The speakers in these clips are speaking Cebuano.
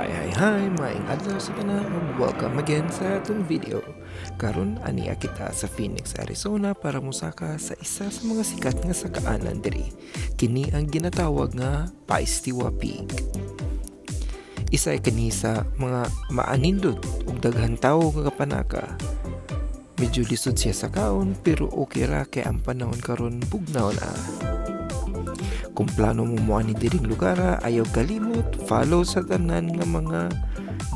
Hi, hi, hi! Maayong adlaw sa tanan ug welcome again sa atong video. Karon ania kita sa Phoenix, Arizona para mosaka sa isa sa mga sikat nga sakaanan diri. Kini ang ginatawag nga Piestewa Peak. Isa kini sa mga maanindot ug daghan tawo nga kapanaka. Medyo lisod siya sakaon, pero okay ra kay ang panahon karon bugnaw na. Kung plano mo moani diring lugar, ayaw kalimot follow sa tanan nga mga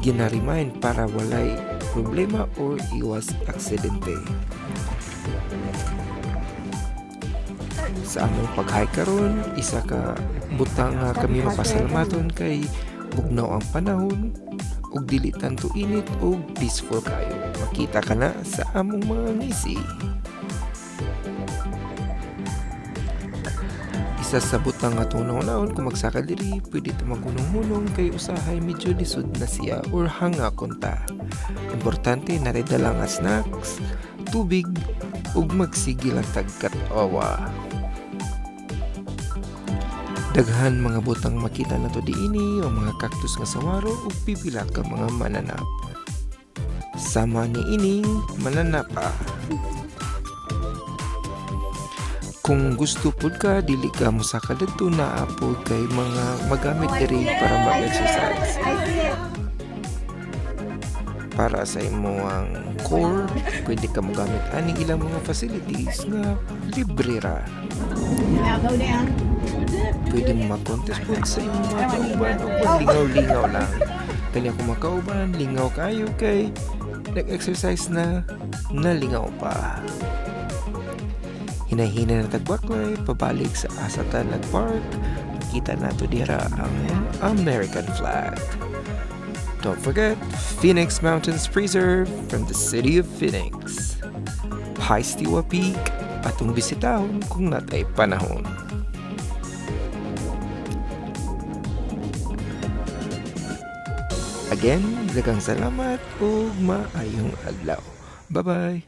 gina-remind para walay problema or iwas aksidente. Sa among pag-hike karon, isa ka butang nga kami mapasalamaton kay bugnaw ang panahon ug dili tanto init ug peaceful kayo. Makita ka na sa among mga ngisi. Isa sa butang nga atong naon kung magsaka diri, pwede ta maghunong-hunong kay usahay medyo lisod na siya or hanga kunta. Importante na dala nga snacks, tubig ug magsige lang tag katawa. Daghan mga butang makita nato diini o mga cactus nga sawaro ug pipila ka mga mananap. Sama ni ining mananapa. Kung gusto pud ka, dili ka mosaka didto, naa pod kay mga magamit diri para mag-exercise. Para sa imong core, pwede ka mogamit aning ilang mga facilities nga libre ra. Pwede mo mag-contest pod sa imong mga kauban o lingaw-lingaw lang. Kanya kung makauban, lingaw kayo kay nag-exercise na, nalingaw pa. Hinahina na tagbaklay, pabalik sa asa ta nag-park, makita nato dira ang American flag. Don't forget, Phoenix Mountains Preserve from the city of Phoenix. Piestewa Peak, atong bisitahon kung natay panahon. Again, daghang salamat ug maayong adlaw. Bye-bye!